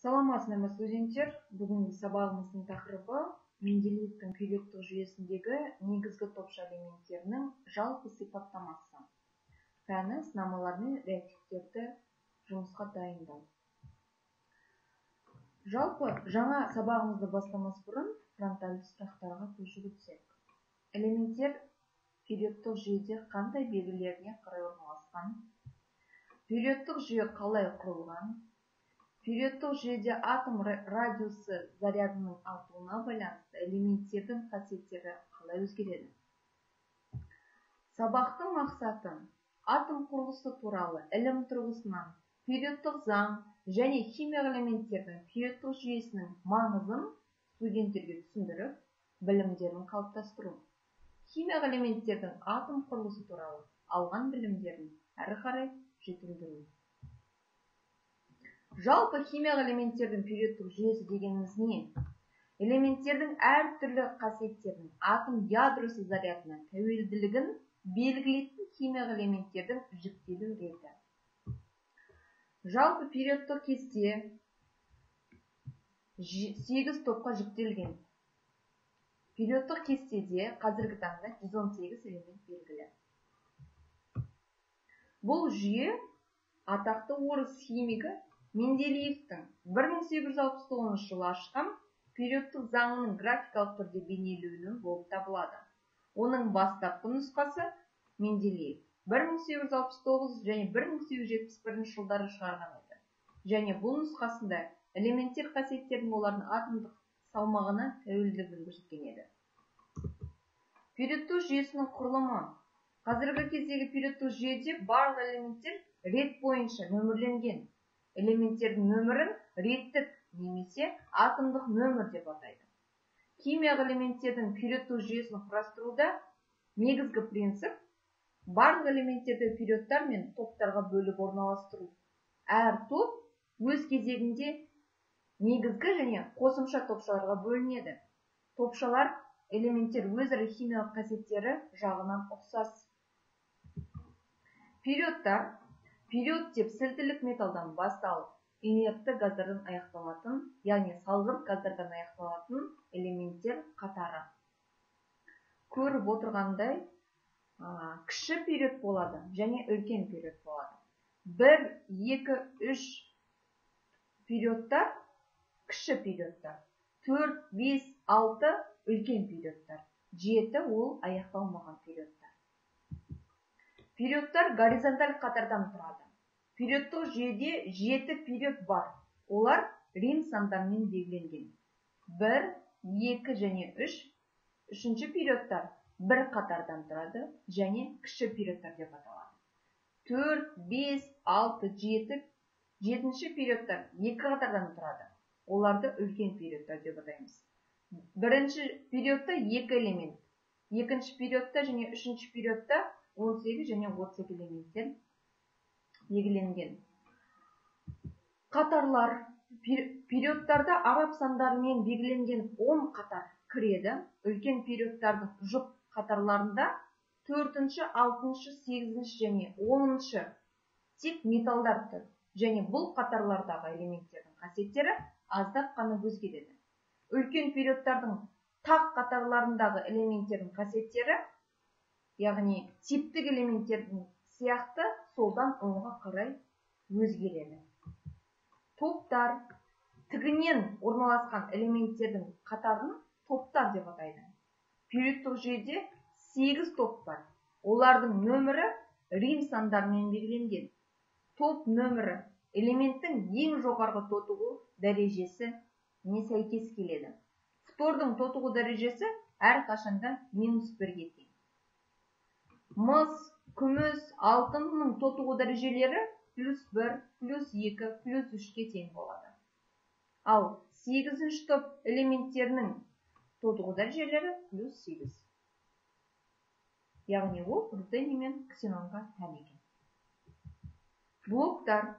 Саламатсыздар ма, студенттер! Бүгінгі сабағымыздың тақырыбы Менделеевтің периодтық жүйесіндегі негізгі топша элементтерінің жалпы сипаттамасы. Пәні сынамалар мен реактивтерді жұмысқа дайындау. Жалпы жаңа сабағымызды бастамас бұрын фронтальды сұрақтарға көшіп өтсек. Элементтер периодтық жүйеде қандай белгілеріне қарай орналасқан? Периодтық жүйе қалай құрылған? Периодтық жүйеде атом радиусы зарядының артуына байланысты элементтердің қасиеттері қалай өзгереді? Сабақтың мақсаты: атом құрылысы туралы ілім тұрғысынан периодтық заң және химиялық элементтердің периодтық жүйесінің маңызын студенттерге түсіндіріп, білімдерін қалыптастыру. Химиялық элементтердің атом құрылысы туралы алған білімдерін әрі қарай жетілдіру. Жалпы химиялық элементтердің периодтық жүйесі дегеніміз не? Элементтердің әртүрлі қасиеттерінің атом ядросы зарядына тәуелділігін белгілейтін химиялық элементтердің жіктелу реті. Жалпы периодтық кесте 8 топқа жіктелген. Периодтық кестеде қазіргі таңда 118 элемент белгілі. Бұл жүйе атақты орыс химигі Менделеевтің 1869 жылы ашқан периодтық заңының графикалық түрде бейнеленуі болып табылады. Оның бастапқы нұсқасы Менделеев 1869 және 1871 жылдары шығарған еді. Және бұл нұсқасында элементтер қасиеттерінің олардың атомдық салмағына тәуелділігін көрсеткен еді. Периодтық жүйесінің құрылымы. Қазіргі кездегі периодтық жүйеде барлық элементтер рет бойынша нөмірленген. Элементтердің нөмірін реттік немесе атомдық нөмір деп атайды. Химиялық элементтердің периодтық жүйесін құрастыруда негізгі принцип барлық элементтерді периодтар мен топтарға бөліп орналастыру. Әр топ өз кезегінде негізгі және қосымша топшаларға бөлінеді. Топшалар элементтер өзара химиялық қасиеттері жағынан ұқсас. Периодтар. Период деп сілтілік металдан басталып, инертті газдардан аяқталатын, яғни салғырт газдардан аяқталатын элементтер қатары. Көріп отырғандай, кіші период болады және үлкен период болады. 1, 2, 3 периодтар кіші периодтар. 4, 5, 6 үлкен периодтар. 7 ол аяқталмаған периодтар. Периодтар горизонталь қатардан тұрады. Периодтық жүйеде 7 период бар. Олар рим сандарымен белгіленген. 1, 2 және 3. Үшінші периодтар бір қатардан тұрады және кіші периодтар деп аталады. 4, 5, 6, 7. Жетінші периодтар екі қатардан тұрады. Оларды үлкен периодтар деп атаймыз. Бірінші периодта 2 элемент. Екінші периодта және үшінші периодта 18 және 32 элементтер белгіленген. Қатарлар. Периодтарда араб сандарымен белгіленген 10 қатар кіреді. Үлкен периодтардың жұп қатарларында 4-ші, 6-шы, 8-ші және 10-шы тек металдар тұр. Және бұл қатарлардағы элементтердің қасиеттері аздап қана өзгереді. Үлкен периодтардың тақ қатарларындағы элементтердің қасиеттері, яғни типтік элементтердің сияқты солдан оңға қарай өзгереді. Топтар. Тігінен орналасқан элементтердің қатарын топтар деп атайды. Периодтық жүйеде 8 топ бар. Олардың нөмірі рим сандарымен белгіленген. Топ нөмірі элементтің ең жоғарғы тотығу дәрежесіне сәйкес келеді. Фтордың тотығу дәрежесі әрқашанда -1-ге тең. Мыс, күміс, алтынның тотығу дәрежелері +1, +2, +3-ке тең болады. Ал 8-ші топ элементтерінің тотығу дәрежелері +8. Яғни ол рутений мен ксенонға тән екен. Блоктар.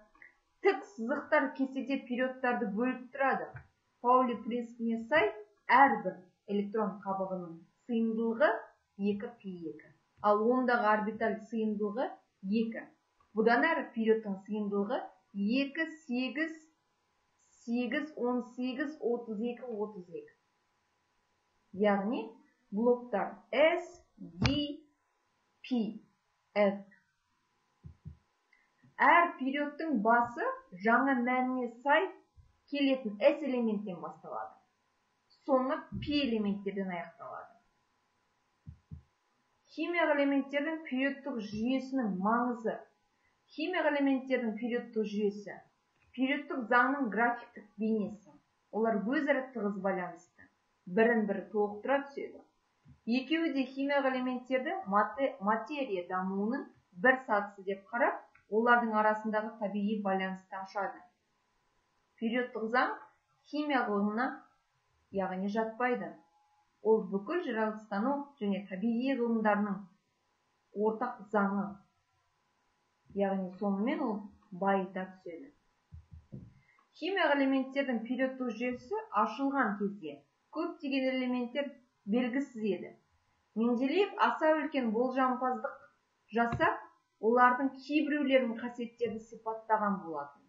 Тік сызықтар кестеде периодтарды бөліп тұрады. Паули принципіне сай әрбір электрон қабығының сыйымдылығы 2p2. Ал ондағы орбиталь сыйымдылығы 2. Бұдан әрі периодтың сыйымдылығы 2, 8, 8, 18, 32, 32. Яғни блоктар S, D, P, F. Әр периодтың басы жаңа мәніне сай келетін S элементтен басталады. Соңы P элементтерден аяқталады. Химиялық элементтердің периодтық жүйесінің маңызы. Химиялық элементтердің периодтық жүйесі периодтық заңның графиктік бейнесі. Олар өзара тығыз байланысты, бірін-бірі толықтыра түседі. Екеуі де химиялық элементтерді материя дамуының бір сатысы деп қарап, олардың арасындағы табиғи байланысты ашады. Периодтық заң химия ғылымына, яғни жатпайды. Ол бүкіл жаратылыстану және табиғи ғылымдарының ортақ заңы. Яғни сонымен ол байыта түседі. Химиялық элементтердің периодтық жүйесі ашылған кезде көптеген элементтер белгісіз еді. Менделеев аса үлкен болжампаздық жасап, олардың кейбіреулерінің қасиеттерін сипаттаған болатын.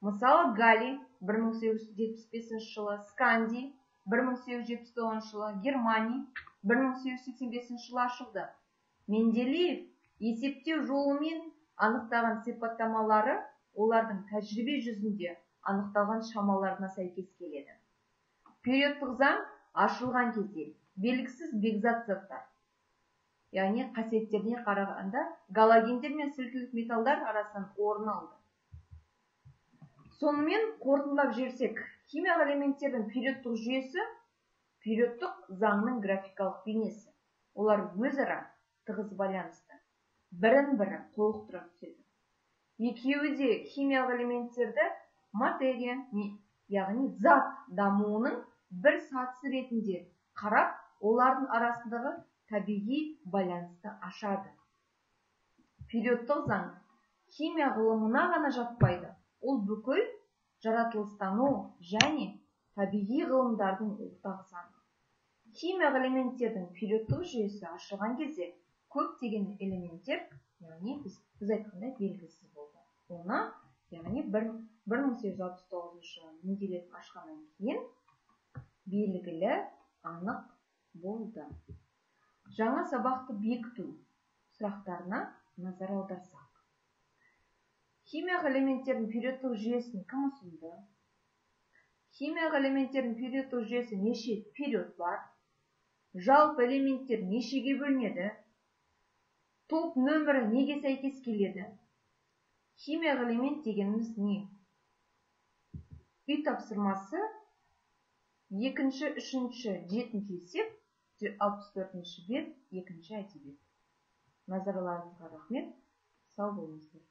Мысалы, галлий 1875 жылы, скандий 1879 жылы, германий 1885 жылы ашылды. Менделеев есептеу жолымен анықтаған сипаттамалары олардың тәжірибе жүзінде анықталған шамаларына сәйкес келеді. Периодтық заң ашылған кезде белгісіз бекзат заттар, яғни қасиеттеріне қарағанда галогендер мен сілтілік металдар арасынан орын алды. Сонымен қорытындылап жіберсек, химиялық элементтердің периодтық жүйесі периодтық заңның графикалық бейнесі. Олар өзара тығыз байланысты, бірін-бірі толықтыра түседі. Екеуі де химиялық элементтерді материя, яғни зат дамуының бір сатысы ретінде қарап, олардың арасындағы табиғи байланысты ашады. Периодтық заң химия ғылымына ғана жатпайды, ол бүкіл жаратылыстану және табиғи ғылымдардың ортақ заңы. Химиялық элементтердің периодтық жүйесі ашылған кезде көптеген элементтер, яғни біз айтқандай белгісіз болды. Оны, яғни 1869 жылы Менделеев ашқаннан кейін белгілі анық болды. Жаңа сабақты бекіту сұрақтарына назар аударсақ. Химиялық элементтердің периодтық жүйесін кім ұсынды? Химиялық элементтердің периодтық жүйесі неше период бар? Жалпы элементтер нешеге бөлінеді? Топ нөмірі неге сәйкес келеді? Химиялық элемент дегеніміз не? Үй тапсырмасы 2-ші, 3-ші, 7-ші есеп, 64-ші бет, 2-ші әдебиет. Назарларыңызға рахмет. Сау болыңыздар.